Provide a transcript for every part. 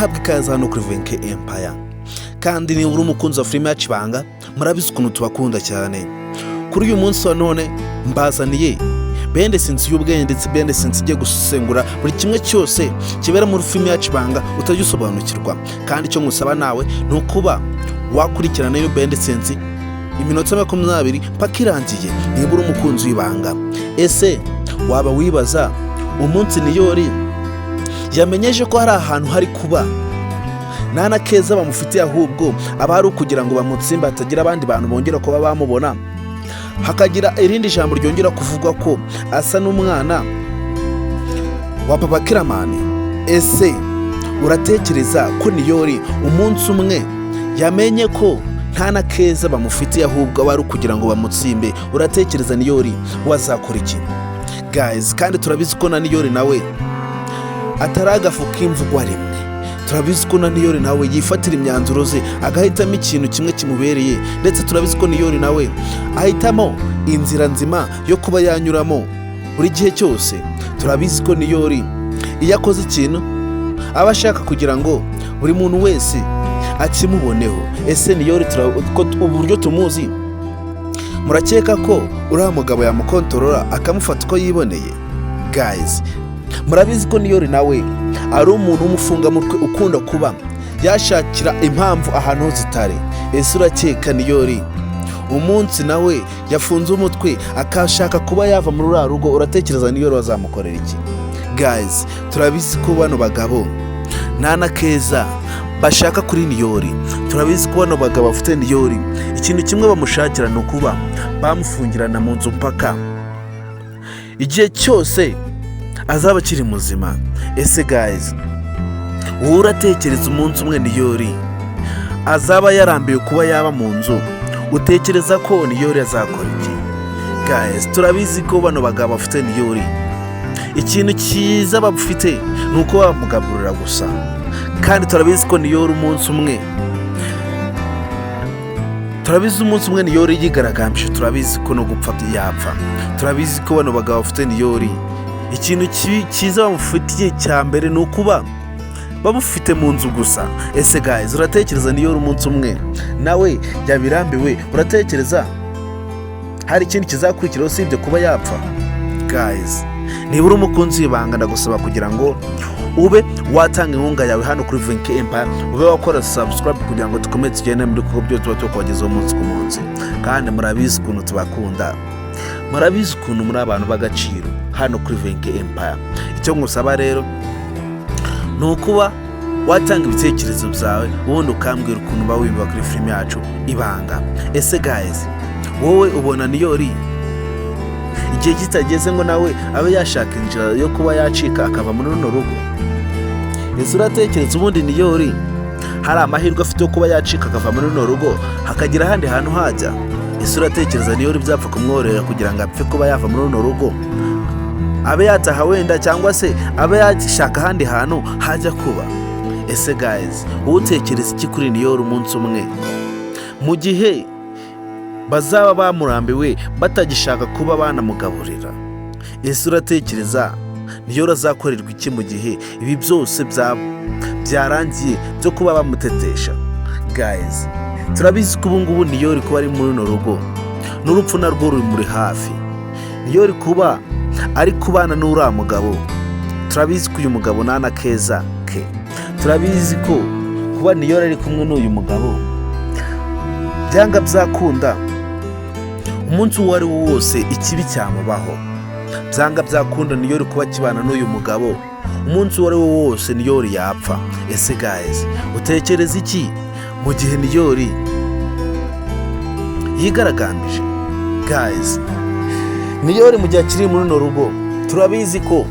Murahabwa ikaze hano kuri Venke Empire. Kandi niba uri umukunzi wa filime yacu Ibanga, murabizi ukuntu tubakunda cyane. Kuri uyu munsi wa none mbazaniye bende sinzi y'ubwenge, ndetse bende sinzi igiye gusesengura buri kimwe cyose kibera muri filime yacu Ibanga utajya usobanukirwa. Kandi icyo ngusaba nawe ni ukuba wakurikirana iyo bende sinzi iminota 20 mpaka irangiye, niba uri umukunzi w'Ibanga. Ese waba wibaza umunsi Niyori yamenyeje ko hari ahantu hari kuba nta na keza bamufitiye, ahubwo aba ari ukugira ngo bamutsimbe hatagira abandi bantu bongera kuba bamubona, hakagira irindi jambo ryongera kuvugwa ko asa n'umwana wa Papa Kiramani? Ese uratekereza ko Niyori umunsi umwe yamenye ko nta na keza bamufitiye, ahubwo aba ari ukugira ngo bamutsimbe, uratekereza Niyori wazakora iki, guys? Kandi turabizi ko na Niyori nawe atari agafu k'imvugwa rimwe. Turabizi ko na Niyori nawe yifatira imyanzuro ze, agahitamo ikintu kimwe kimubereye. Ndetse turabizi ko Niyori nawe ahitamo inzira nzima yo kuba yanyuramo buri gihe cyose. Turabizi ko Niyori iyo akoze ikintu aba ashaka kugira ngo buri muntu wese akimuboneho. Ese Niyori, uburyo tumuzi, murakeka ko uriya mugabo yamukontorora akamufata uko yiboneye? Guys, murabizi ko Niyori nawe ari umuntu w'umufungamutwe ukunda kuba yashakira impamvu ahantu zitari. Ese urakeka Niyori umunsi nawe yafunze umutwe akashaka kuba yava muri uriya rugo, uratekereza Niyori bazamukorera iki, guys? Turabizi ko bano bagabo nta na keza bashaka kuri Niyori. Turabizi ko bano bagabo bafite Niyori, ikintu kimwe bamushakira ni ukuba bamufungirana mu nzu mpaka igihe cyose azaba akiri muzima. Ese guys, wowe uratekereza umunsi umwe Niyori azaba yarambiwe kuba yaba mu nzu, utekereza ko Niyori azakora iki, guys? Turabizi ko bano bagabo bafite Niyori, ikintu cyiza bafite ni uko bamugaburira gusa. Kandi turabizi ko Niyori umunsi umwe, turabizi umunsi umwe Niyori yigaragambije, turabizi ko no gupfa yapfa. Turabizi ko bano bagabo bafite Niyori, ikintu cyiza bamufitiye cya mbere ni ukuba bamufite mu nzu gusa. Ese guys, uratekereza Niyori umunsi umwe nawe yabirambiwe, uratekereza hari ikindi kizakurikiraho usibye kuba yapfa, guys? Niba uri umukunzi w'Ibanga, ndagusaba kugira ngo ube watanga inkunga yawe hano kuri Venke Empire, ube wakora subscribe kugira ngo dukomeze tugende muri kuko byose tuba tukubagezaho umunsi ku munsi. Kandi murabizi ukuntu tubakunda, murabizi ukuntu muri abantu b'agaciro hano kuri Venke Empire. Icyo ngusaba rero ni ukuba watanga ibitekerezo byawe, ubundi ukambwira ukuntu uba wiyumva kuri filime yacu Ibanga. Ese guys, wowe ubona Niyori igihe kitageze ngo nawe abe yashaka inzira yo kuba yacika akava muri runo rugo? Ese uratekereza ubundi Niyori hari amahirwe afite yo kuba yacika akava muri runo rugo, hakagira ahandi hantu hajya? Ese uratekereza Niyori byapfa kumworohera kugira ngo apfe kuba yava muri runo rugo, abe yataha wenda, cyangwa se abe yashaka ahandi hantu hajya kuba? Ese guys, wowe utekereza iki kuri Niyori umunsi umwe mu gihe bazaba bamurambiwe, batagishaka kuba banamugaburira? Ese uratekereza Niyori azakorerwa iki mu gihe ibi byose byarangiye byo kuba bamutetesha? Guys, turabizi ko ubu ngubu Niyori kuba ari muri runo rugo, n'urupfu narwo rumuri hafi. Niyori kuba ari kubana n'uriya mugabo, turabizi ko uyu mugabo nta na keza ke. Turabizi ko kuba Niyori ari kumwe n'uyu mugabo, byanga byakunda umunsi uwo ari wo wose ikibi cyamubaho. Byanga byakunda Niyori kuba akibana n'uyu mugabo, umunsi uwo ari wo wose Niyori yapfa. Ese guys, utekereza iki mu gihe Niyori yigaragambije? Guys, Niyori mu gihe akiri muri runo rugo, turabizi ko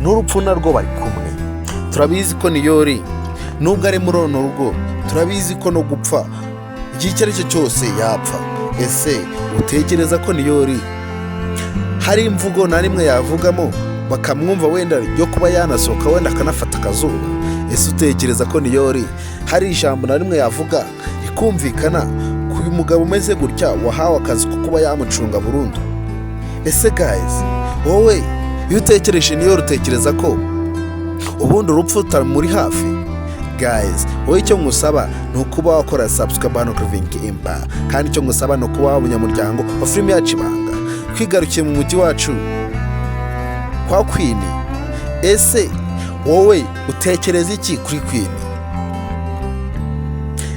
n'urupfu narwo bari kumwe. Turabizi ko Niyori nubwo ari muri runo rugo, turabizi ko no gupfa igihe icyo ari cyo cyose yapfa. Ese utekereza ko Niyori hari imvugo na rimwe yavugamo bakamwumva, wenda yo kuba yanasohoka, wenda akanafata akazuba? Ese utekereza ko Niyori hari ijambo na rimwe yavuga rikumvikana ku uyu mugabo umeze gutya wahawe akazi ko kuba yamucunga burundu? Ese guys, wowe iyo utekereje Niyori, utekereza ko ubundi urupfu rutamuri hafi? Guys, wowe icyo ngusaba ni ukuba wakora subscribe hano kuri Venke Empire, kandi icyo ngusaba ni ukuba waba umunyamuryango wa filime yacu Ibanga. Twigarukiye mu mujyi wacu kwa Queen. Ese wowe utekereza iki kuri Queen?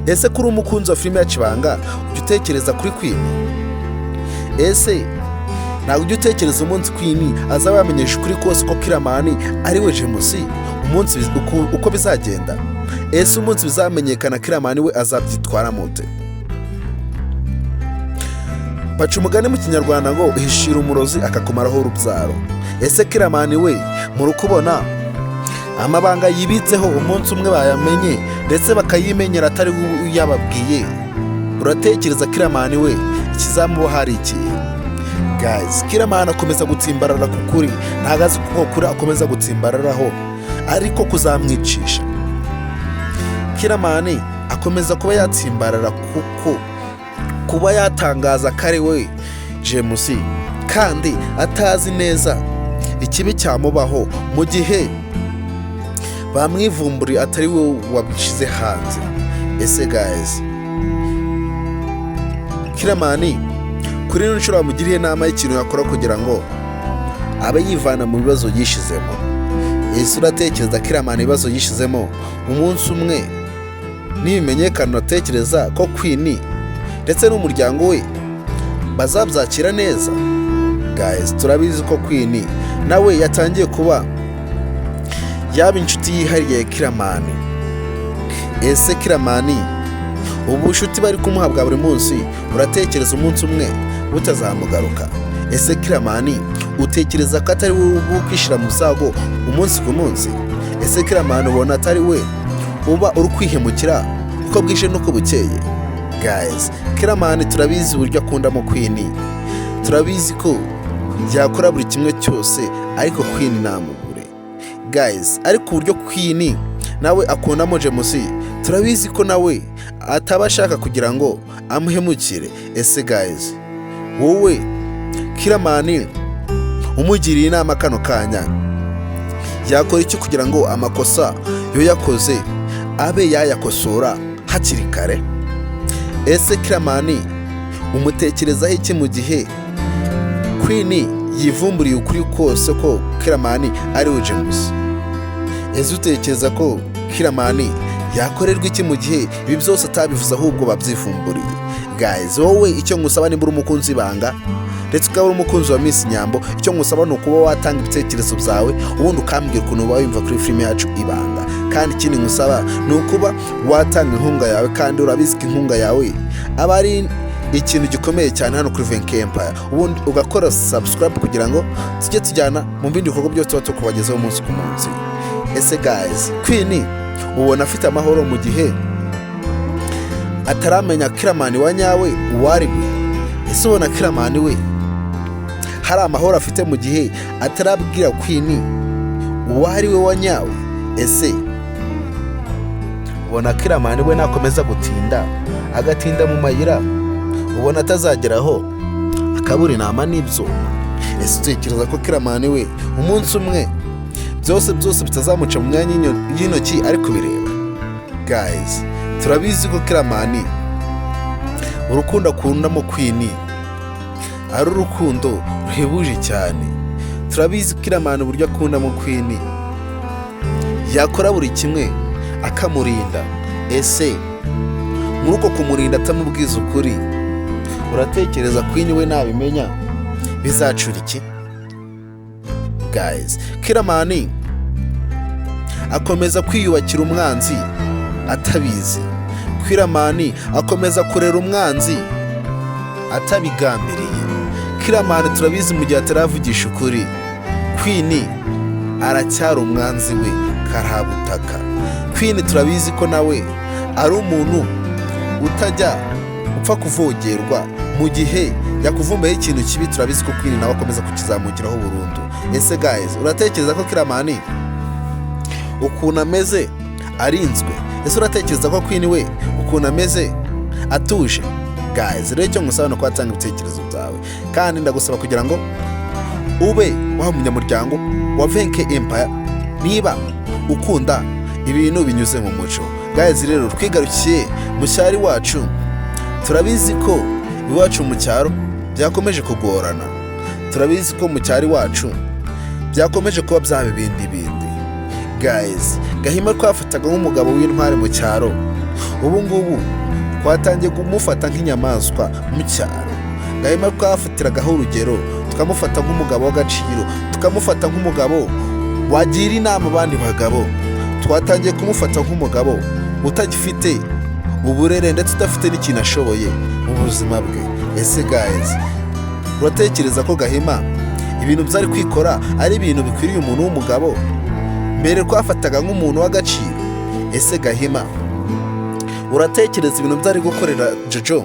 Ese kuri umukunzi wa filime yacu Ibanga, ujya utekereza kuri Queen? Ese ntabwo ujya utekereza umunsi Queen azaba yamenyesha ukuri kose ko Kiramani ari we James, umunsi uko bizagenda? Ese umunsi bizamenyekana, Kiramani we azabyitwara mute? Baca umugani mu Kinyarwanda ngo uhishira umurozi akakumaraho urubyaro. Ese Kiramani we, muri kubona amabanga yibitseho, umunsi umwe bayamenye ndetse bakayimenyera atari we yababwiye, uratekereza Kiramani we ikizamuba hari ikihe? Guys, Kiramani akomeza gutsimbarara ku kuri, ntabwo azi ko kuri akomeza gutsimbararaho ariko kuzamwicisha. Kiramani akomeza kuba yatsimbarara kuko kuba yatangaza ko ari we James, kandi atazi neza ikibi cyamubaho mu gihe bamwivumburiye atari we wabishyize hanze. Ese guys, Kiramani kuri ino nshuro bamugiriye inama y'ikintu yakora kugira ngo abe yivana mu bibazo yishizemo. Ese uratekereza Kiramani ibibazo yishizemo, umunsi umwe nibimenyekana, uratekereza ko Queen ndetse n'umuryango we bazabyakira neza? Guys, turabizi ko Queen nawe yatangiye kuba yaba inshuti yihariye ya Kiramani. Ese Kiramani, ubu bushuti bari kumuha bwa buri munsi, uratekereza umunsi umwe butazamugaruka? Ese Kiramani utekereza ko atari we uba kwishyira mu byago umunsi ku munsi? Ese Kiramani ubona atari we uba uri kwihemukira uko bwije n'uko bukeye? Guys, Kiramani turabizi uburyo akundamo Queen, turabizi ko yakora buri kimwe cyose ariko Queen ntamubure. Guys, ariko uburyo Queen nawe akundamo James, turabizi ko nawe ataba ashaka kugira ngo amuhemukire. Ese guys, wowe Kiramani umugiriye inama kano kanya, yakora iki kugira ngo amakosa yo yakoze abe yayakosora hakiri kare? Ese Kiramani umutekerezaho iki mu gihe Queen yivumburiye ukuri kose ko Kiramani ari we James? Ese utekereza ko Kiramani yakorerwa iki mu gihe ibi byose atabivuze ahubwo babyivumburiye? Guys, wowe icyo ngusaba, nimba uri umukunzi ibanga ndetse ukaba uri umukunzi wa Miss Nyambo, icyo ngusaba ni ukuba watanga ibitekerezo byawe, ubundi ukambwira ukuntu uba wumva kuri filime yacu Ibanga. Kandi ikindi ngusaba ni ukuba watanga inkunga yawe, kandi urabizi ko inkunga yawe aba ari ikintu gikomeye cyane hano kuri Venke Empire, ubundi ugakora subscribe kugira ngo tujye tujyana mu bindi bikorwa byose tuba tukubagezaho umunsi ku munsi. Ese guys, Queen ubona afite amahoro mu gihe ataramenya Kiramani wa nyawe uwo ari we? Ese ubona Kiramani we hari amahoro afite mu gihe atarabwira Queen uwo ari we wa nyawe? Ese ubona Kiramani we nakomeza gutinda, agatinda mu mayira, ubona atazageraho akabura inama n'ibyuma? Ese utekereza ko Kiramani we umunsi umwe byose byose bitazamuca mu myanya y'intoki ari kubireba? Guys, turabizi ko Kiramani urukundo akundamo Queen ari urukundo ruhebuje cyane. Turabizi ko Kiramani uburyo akundamo Queen yakora buri kimwe akamurinda. Ese muri uko kumurinda atamubwiza ukuri, uratekereza Queen we nabimenya bizacura iki? Guys, Kiramani akomeza kwiyubakira umwanzi atabizi. Kiramani akomeza kurera umwanzi atabigambiriye. Kiramani turabizi, mu gihe ataravugisha ukuri, Queen aracyari umwanzi we karabutaka. Queen turabizi ko nawe ari umuntu utajya upfa kuvogerwa. Mu gihe yakuvumbuyeho ikintu kibi, turabizi ko Queen nawe akomeza kukizamukiraho burundu. Ese guys, uratekereza ko Kiramani ukuntu ameze arinzwe? Ese uratekereza ko Queen we ukuntu ameze atuje? Guys, rero icyo ngusaba ni uko watanga ibitekerezo byawe, kandi ndagusaba kugira ngo ube wa munyamuryango wa Venke Empire niba ukunda Ibintu binyuze mu muco. Guys, rero twigarukiye mu cyaro iwacu. Turabizi ko iwacu mu cyaro byakomeje kugorana. Turabizi ko mu cyaro iwacu byakomeje kuba byaba ibindi bindi. Guys, Gahima twafataga nk'umugabo w'intwari mu cyaro, ubu ngubu twatangiye kumufata nk'inyamaswa mu cyaro. Gahima twafatiragaho urugero, tukamufata nk'umugabo w'agaciro, tukamufata nk'umugabo wagira inama abandi bagabo, twatangiye kumufata nk'umugabo utagifite uburere ndetse udafite n'ikintu ashoboye mu buzima bwe. Ese guys, uratekereza ko Gahima ibintu byari kwikora ari ibintu bikwiriye umuntu w'umugabo mbere twafataga nk'umuntu w'agaciro? Ese Gahima, uratekereza ibintu byari gukorera Jojo,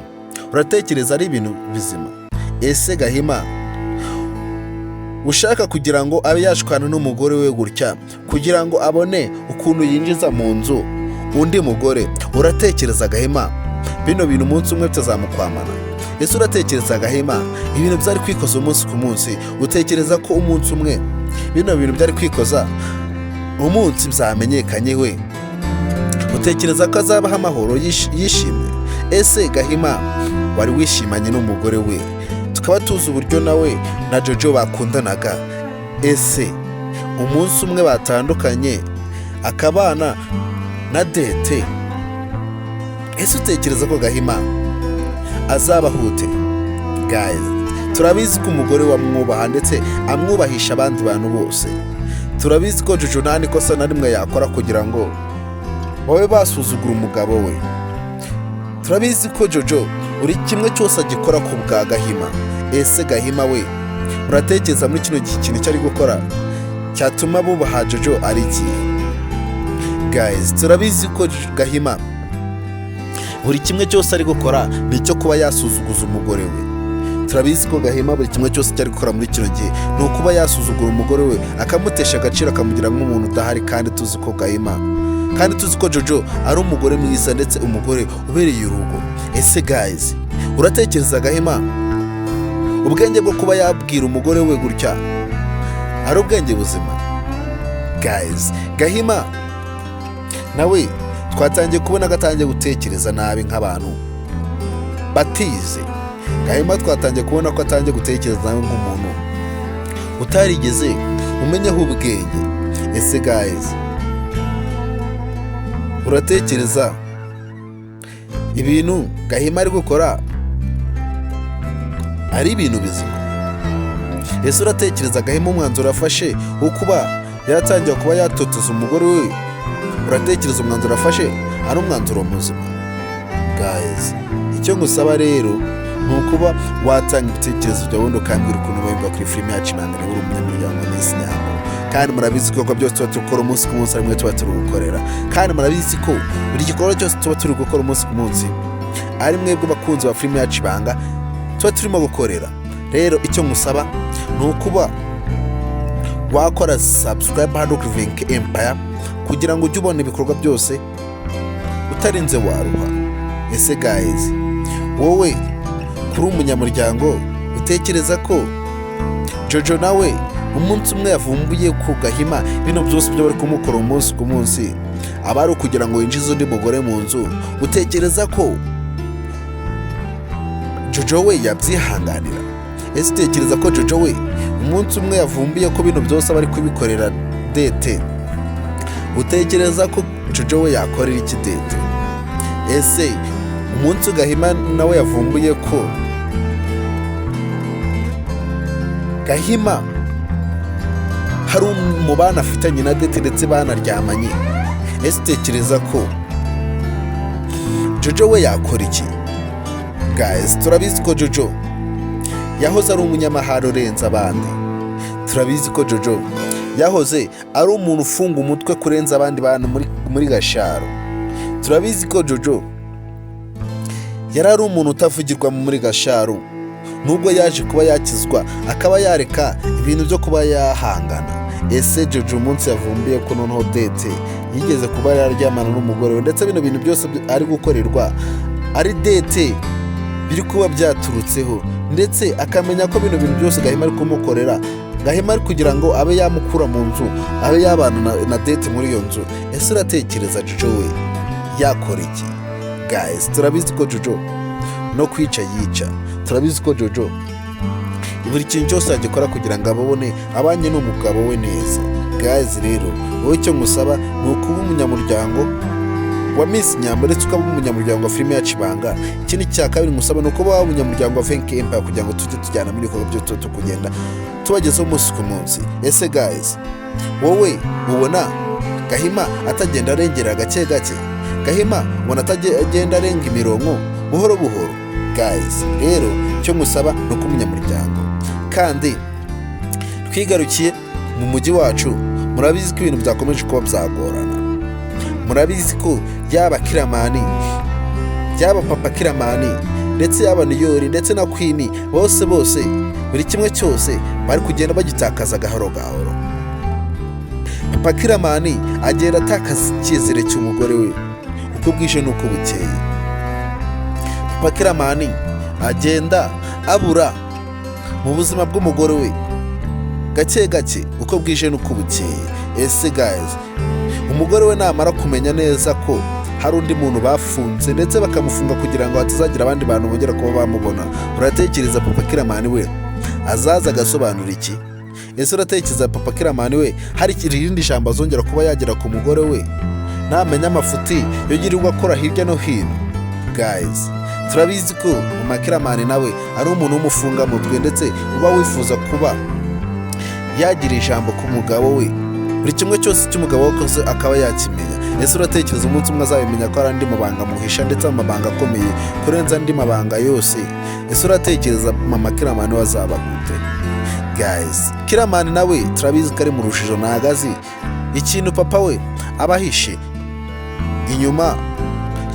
uratekereza ari ibintu bizima? Ese Gahima ushaka kugira ngo abe yashwana n'umugore we gutya kugira ngo abone ukuntu yinjiza mu nzu undi mugore, uratekereza Gahima bino bintu umunsi umwe bitazamukwamana? Ese uratekereza Gahima ibintu byari kwikoza umunsi ku munsi, utekereza ko umunsi umwe bino bintu byari kwikoza, umunsi byamenyekanye we, utekereza ko azabaho amahoro yishimye? Ese Gahima wari wishimanye n'umugore we, tukaba tuzi uburyo nawe na Jojo bakundanaga, ese umunsi umwe batandukanye akabana na Dete, ese utekereza ko Gahima azabahute? Guys, turabizi ko umugore we amwubaha ndetse amwubahisha abandi bantu bose. Turabizi ko Jojo nta n'ikosa na rimwe yakora kugira ngo babe basuzugura umugabo we. Turabizi ko Jojo buri kimwe cyose agikora ku bwa Gahima. Ese Gahima we, uratekereza muri kino gihe ikintu icyo ari gukora cyatuma bubaha Jojo ari ikihe? Guys, turabizi ko Gahima buri kimwe cyose ari gukora ni icyo kuba yasuzuguza umugore we. Turabizi ko Gahima buri kimwe cyose icyo ari gukora muri kino gihe ni ukuba yasuzugura umugore we, akamutesha agaciro, akamugira nk'umuntu udahari, kandi tuzi ko Gahima, kandi tuzi ko Jojo ari umugore mwiza ndetse umugore ubereye urugo. Ese guys, uratekereza Gahima ubwenge bwo kuba yabwira umugore we gutya ari ubwenge buzima? Guys, Gahima nawe twatangiye kubona ko atangiye gutekereza nabi nk'abantu batize. Gahima twatangiye kubona ko atangiye gutekereza nabi nk'umuntu utarigeze umenyaho ubwenge. Ese guys, uratekereza ibintu Gahima ari gukora ari ibintu bizima? Ese uratekereza Gahima umwanzuro afashe wo kuba yatangira kuba yatoteza umugore we, uratekereza umwanzuro afashe ari umwanzuro muzima? Guys, icyo ngusaba rero ni ukuba watanga ibitekerezo byawe, ubundi ukambwira ukuntu wumva kuri filime yacu Ibanga, niba uri umunyamuryango Miss Nyambo. Kandi murabizi ko byose tuba dukora umunsi ku munsi ari mwe tuba turi gukorera, kandi murabizi ko buri gikorwa cyose tuba turi gukora umunsi ku munsi ari mwebwe bakunzi ba filime yacu Ibanga tuba turimo gukorera. Rero icyo ngusaba ni ukuba wakora subscribe hano kuri Venke Empire kugira ngo ujye ubona ibikorwa byose utarinze waruha. Ese guys, wowe kuri umunyamuryango, utekereza ko Jojo nawe umunsi umwe yavumbuye ku Gahima bino byose byo bari kumukora umunsi ku munsi aba ari ukugira ngo yinjize undi mugore mu nzu, utekereza ko Jojo we yabyihanganira? Ese utekereza ko Jojo we umunsi umwe yavumbuye ko bino byose aba ari kubikorera Dete, utekereza ko Jojo we yakorera iki Dete? Ese umunsi Gahima nawe yavumbuye ko Gahima hari umubano afitanye na Dete ndetse banaryamanye, ese utekereza ko Jojo we yakora iki? Guys, turabizi ko Jojo yahoze ari umunyamahane urenze abandi. Turabizi ko Jojo yahoze ari umuntu ufunga umutwe kurenza abandi bantu muri Gasharo. Turabizi ko Jojo yari ari umuntu utavugirwa muri Gasharo, nubwo yaje kuba yakizwa akaba yareka ibintu byo kuba yahangana. Ese Jojo umunsi yavumbuye ko noneho Dete yigeze kuba yaryamana n'umugore we, ndetse bino bintu byose ari gukorerwa ari Dete biri kuba byaturutseho, ndetse akamenya ko bino bintu byose Gahima ari kumukorera Gahima ari kugira ngo abe yamukura mu nzu, abe yabana na Dete muri iyo nzu. Ese uratekereza Jojo we yakora iki? Guys, turabizi ko Jojo no kwica yica. Turabizi ko Jojo buri kintu cyose yagikora kugira ngo ababone abanye n'umugabo we neza. Guys, rero wowe icyo ngusaba ni ukuba umunyamuryango wa Miss Nyambo, ndetse ukaba umunyamuryango wa filime yacu Ibanga. Ikindi cya kabiri ngusaba ni ukuba waba umunyamuryango wa Venke Empire, kugira ngo tujye tujyana muri ibikorwa byo tuba kugenda tubagezeho umunsi ku munsi. Ese guys, wowe ubona Gahima atagenda arengera gake gake? Gahima ubona atagenda arenga imirongo buhoro buhoro? Guys, rero icyo ngusaba ni uko umunyamuryango. Kandi twigarukiye mu mujyi wacu, murabizi ko ibintu byakomeje kuba byagorana. Murabizi ko yaba Kiramani, yaba papa Kiramani, ndetse yaba Niyori, ndetse na Queen, bose bose buri kimwe cyose bari kugenda bagitakaza gahoro gahoro. Papa Kiramani agenda atakaza icyizere cy'umugore we uko bwije n'uko bukeye. Papa Kiramani agenda abura mu buzima bw'umugore we gake gake, uko bwije n'uko bukeye. Ese guys, umugore we namara kumenya neza ko hari undi muntu bafunze, ndetse bakamufunga kugira ngo hatazagira abandi bantu bongera kuba bamubona, uratekereza papa Kiramani we azaza agasobanura iki? Ese uratekereza papa Kiramani we hari irindi jambo azongera kuba yagera ku mugore we namenya amafuti yogirirwa akora hirya no hino? Guys, turabizi ko mama Kiramani nawe ari umuntu w'umufungamutwe, ndetse uba wifuza kuba yagira ijambo ku mugabo we, buri kimwe cyose cy'umugabo we akoze akaba yakimenya. Ese uratekereza umunsi umwe azabimenya ko hari andi mabanga muhisha, ndetse amabanga akomeye kurenza andi mabanga yose? Ese uratekereza mama Kiramani we azaba gute? Guys, Kiramani nawe turabizi ko ari mu rujijo, ntago azi ikintu papa we aba ahishe inyuma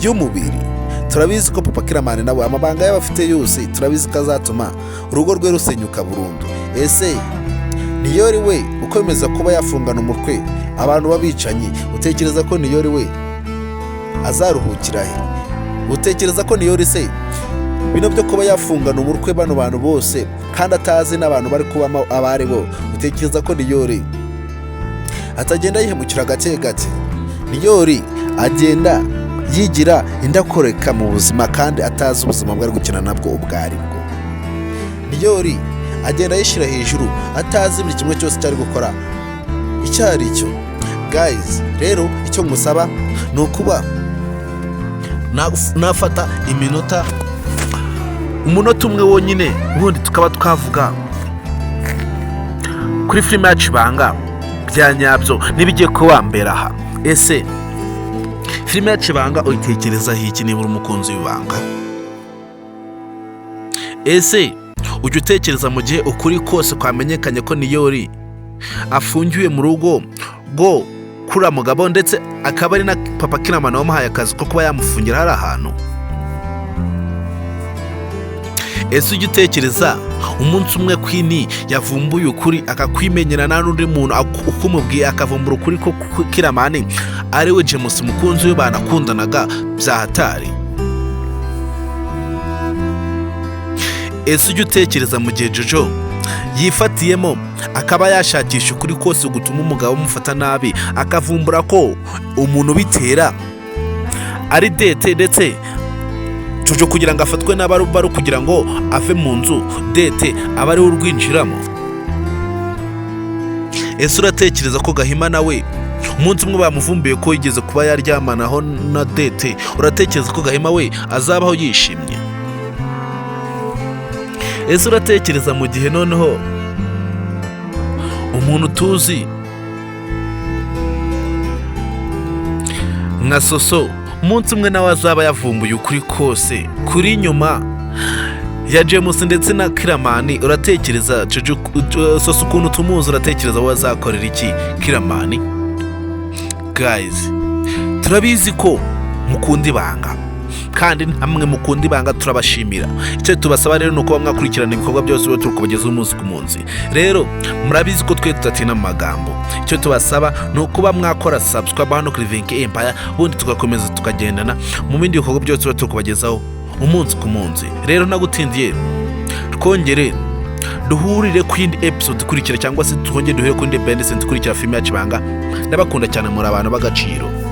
y'umubiri. Turabizi ko papa Kiramani nawe amabanga yaba afite yose, turabizi ko azatuma urugo rwe rusenyuka burundu. Ese Niyori we ukomeza kuba yafungana umutwe abantu b'abicanyi, utekereza ko Niyori we azaruhukira he? Utekereza ko Niyori se bino byo kuba yafungana umutwe bano bantu bose kandi atazi n'abantu bari kubamo abo ari bo, utekereza ko Niyori atagenda yihemukira gake gake? Niyori agenda yigira indakoreka mu buzima kandi atazi ubuzima bwe ari gukina nabwo ubwo ari bwo. Niyori agenda yishyira hejuru atazi buri kimwe cyose cyari gukora icyo ari cyo. Guys, rero icyo ngusaba ni ukuba nafata iminota, umunota umwe wonyine, ubundi tukaba twavuga kuri filime yacu Ibanga bya nyabyo n'ibigiye kuba mbere aha. Ese filime yacu Ibanga uyitekerezaho iki niba uri umukunzi w'Ibanga? Ese ujya utekereza mu gihe ukuri kose kwamenyekanye ko Niyori afungiwe mu rugo rwo kuriya mugabo, ndetse akaba ari na papa Kiramani wamuhaye akazi ko kuba yamufungira hari ahantu? Ese ujya utekereza umunsi umwe Queen yavumbuye ukuri akakwimenyera, nta n'undi muntu ukumubwiye, akavumbura ukuri ko Kiramani ari we James mukunzi we banakundanaga bya hatari? Ese ujya utekereza mu gihe Jojo yifatiyemo akaba yashakisha ukuri kose gutuma umugabo amufata nabi, akavumbura ko umuntu ubitera ari Dete, ndetse Jojo kugira ngo afatwe n'abarubaru kugira ngo ave mu nzu Dete aba ariwe urwinjiramo? Ese uratekereza ko Gahima nawe umunsi umwe bamuvumbuye ko yigeze kuba yaryamanaho na Dete, uratekereza ko Gahima we azabaho yishimye? Ese uratekereza mu gihe noneho umuntu tuzi nka Soso umunsi umwe nawe azaba yavumbuye ukuri kose kuri nyuma ya James ndetse na Kiramani, uratekereza Soso ukuntu tumuzi, uratekereza we azakorera iki Kiramani? Guys, turabizi ko mukunda Ibanga, kandi namwe mukunda Ibanga turabashimira. Icyo tubasaba rero ni ukuba mwakurikirana ibikorwa byose biba turi kubagezaho umunsi ku munsi. Rero murabizi ko twe tudatina mu magambo. Icyo tubasaba ni ukuba mwakora subscribe hano kuri Venke Empire, ubundi tugakomeza tukagendana mu bindi bikorwa byose biba turi kubagezaho umunsi ku munsi. Rero nagutindiye, twongere Duhurire ku yindi episode ikurikira, cyangwa se twongere duhure ku yindi behind the scenes ikurikira filime yacu Ibanga. Ndabakunda cyane, muri abantu b'agaciro.